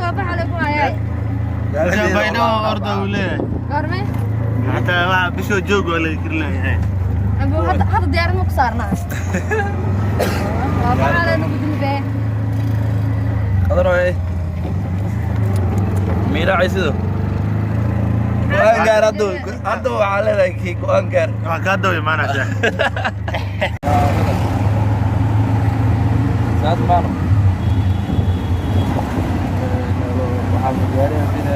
Waa baxa lagu hayay. Baydhabo orda uu leeyahay. Goorme? Xataa waxa bishoo joog waa laga kari leeyahay. Abu, hadda diyaarad ma ku saarnaa? Waa baxa lagu dilbee. Qadar miiraacay sido go'aan gaar hadda. Hadda waxaa leedahay kii go'aan gaar. Waxaa kaa daba imaanaysaa. Saas maano waxaa magaalada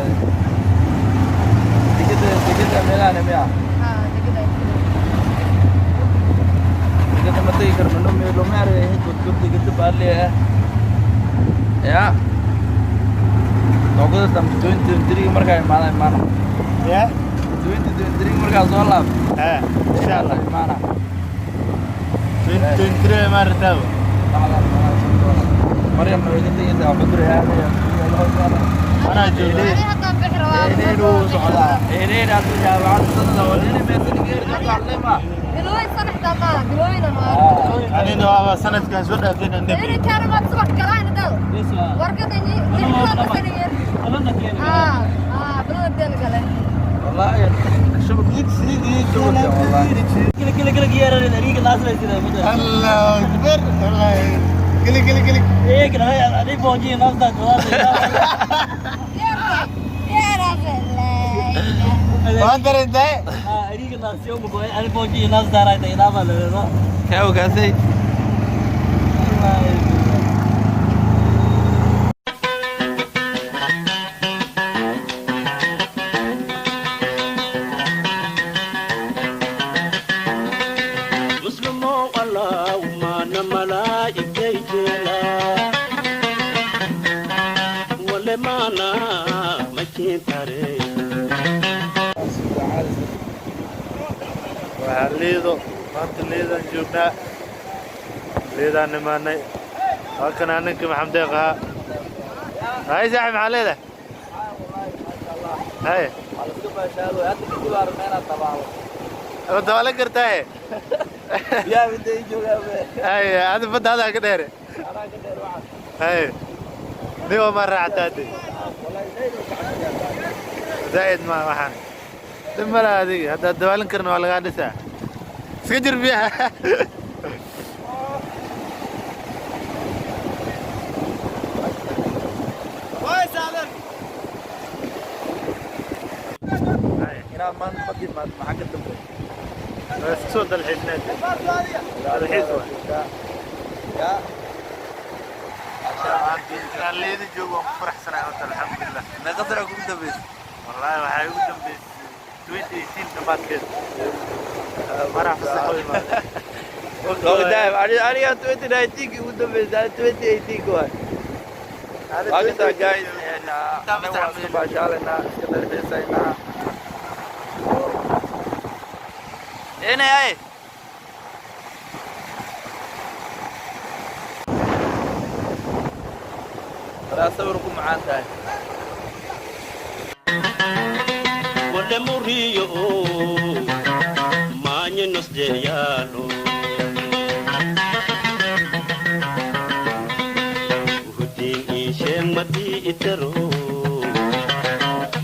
digada digada meelahan miya? Haa, degada. Digada ma tegi karno, no loma arag godgod digada baa leeyahay ya noqoda dambe 2023 markaa imaana imaana. Ya. 2023 markaa soo laab. Ha, insha Allah. Imaana. 2023 ma rabtaa? Maryam way ka tegaysaa cudur aadaya. Anaa jooga. Ani haddaan bixi rabaa. Eedheeduu socdaa, eedheed hadduu jaamacad sanada walini meesanigee. Bilooyin sana xitaa maaha, bilooyin ama. Anina waaba sanadkan soo dhaafin aan Ini kaana maad subax galaan dal. Warkada ni lixda saniyer. Ah, ah, bilada teen gale. Wallahi shabak shabak wallahi. Allahu akbar, wallahi kili kili kili. Yeera. Waan dareentay. Kaa ogaasay. Muslimo Allah mana malaa'ikay jeela wale mana makin tare. Waxaa Liido maanta, Liidaan joognaa, Liidaan nimaanay. Waa kana ninka Maxamed Deeq ahaa. Hay saaxib, maxaa leedahay? Hay. Waa la iska baashaado hadda kadib, aa rabnaa inaad dabaalo. Ma dabaalan kartaaye? Biyaha midda ii joogaa be. Hay, adi badda adaa ka dheere. Anaa ka dheer waxaas. Hay, niwa ma raactaa de? Wallahi zaid u kacsan. Zaa'id ma waxaan dhib ma laha. Adiga haddaad dabaalan karin waa lagaa dhisaa. Iska jir biyaha. Inaad maanta bad imaad maxaa ka dambeeya? Waa iska soo dalxiisneed, dalxiis waay. Ya. Inaan Liida joogo waan ku faraxsanahay horta, alxamdulilah. Meeqa sana kugu dambeysay? Wallaahi waxaa igu dambeysay 2018 dhammaadkeed, marax fasax u imaaday. Aniga 2019 ugu dambeysay, 2018 waay. Waa kastaa guys, anaga waan iska baashaalaynaa, iska dalxiisaynaa. Ene ay walaa sawir ku macaan tahay. Wale muriyo maanye nosjeyaalo hudin isheen madii itero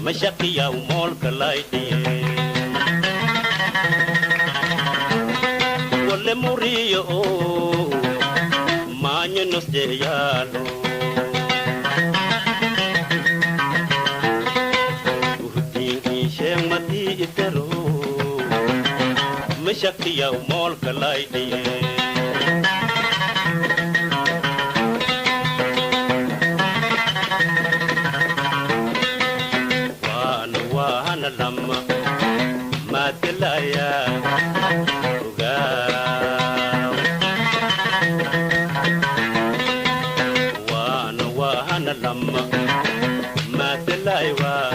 mashaqiyaw moolka laydhiye wale muriyo maanye nosjeyaalo hudin isheen madii itero mashaqiyaw moolka laydhiye. Waana waana lama maadgalaya ogaaw waana waana lama maadgalay waa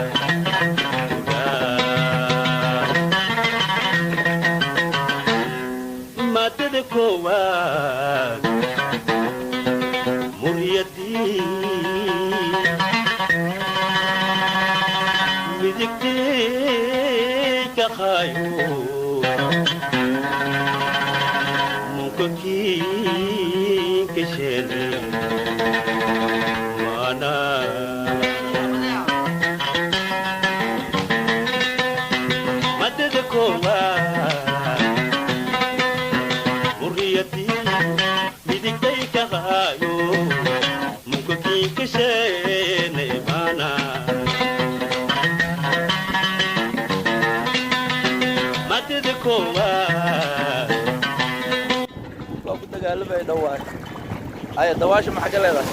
ogaaw maadada koowaad muryadii midigtii ka qaayo munka kiinka sheene maana. Baydhabo waay. Aya, dawaasha maxaa ka leedahay?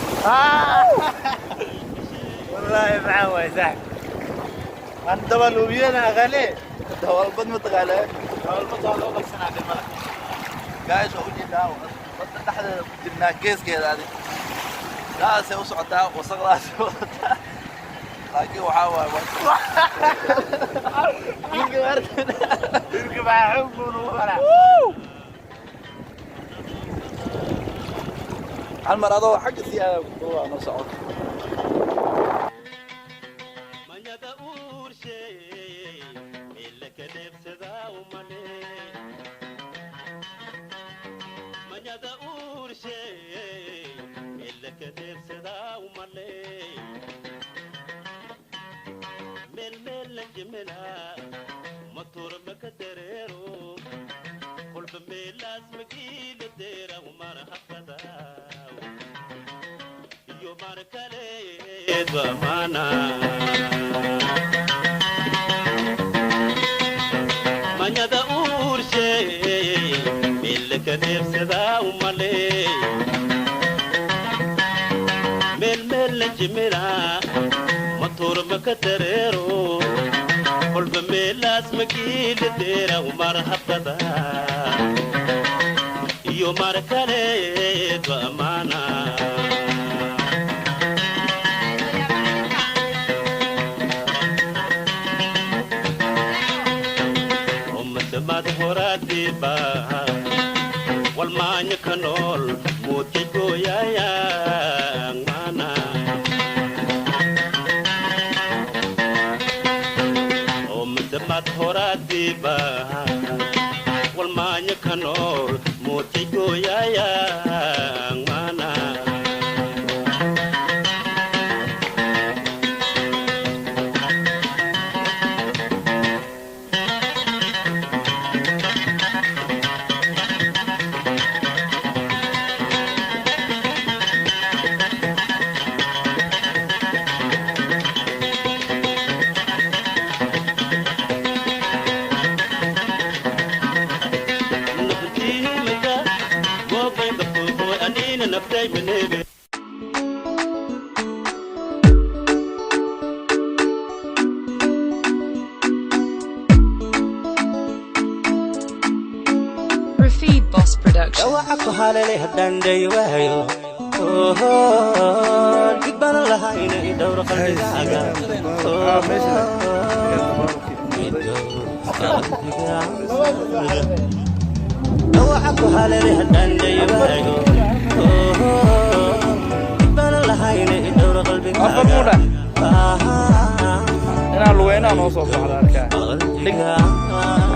Wallaahi maxaa waay, saaxib, aan dabal hubiyana aqaane. Dawalbad ma taqaanaa? Dabalbad waa loo qabsanaa, dhimala. Guys, waa ujeedaa, badda dhexdeeda ku jirnaa, geeskeeda. Adi saasay u socotaa, wasaqdaasay wadataa, laakiin waxaa waaye ninka markan Dhirka maxaa xoog buu nagu maraa. Hal mar adoo xagga sii aada ku noo socoto. Manyada uurshe ilaka dheebsadaa umale, manyada uurshe ilaka dheebsadaa umale, meel meel la jimina matoor maka dareero, kolba meelaas magiila deera umara habkada iyo mar kaleed mana manyada uurshe meelka neebsadaa umale, meel meel la jimina matoor maka dareero, kolba meelaas magiila deera umar habkada iyo mar kaleed amaana. Ummasamad horaadiba walmaanya ka nool muudka gooyayang mana ummasamad horaadiba walmaanya ka nool muudka gooyayang mana. Naftiimaka gobayda anina naftay manebe. Rafid Boss Production. Dhawaca ku haleelay haddaan day waayo, dhig baanan lahayna i dhowro qalbigaaga. Ah, meesha. I dhowro qalbigaaga. Dhawaca ku haleelay haddaan day waayo, dhig baanan lahayna i dhowro Afar qalbigaaga. Muudha. Inaan lugeynaa noo soo socda arkaa. Qalbigaaga.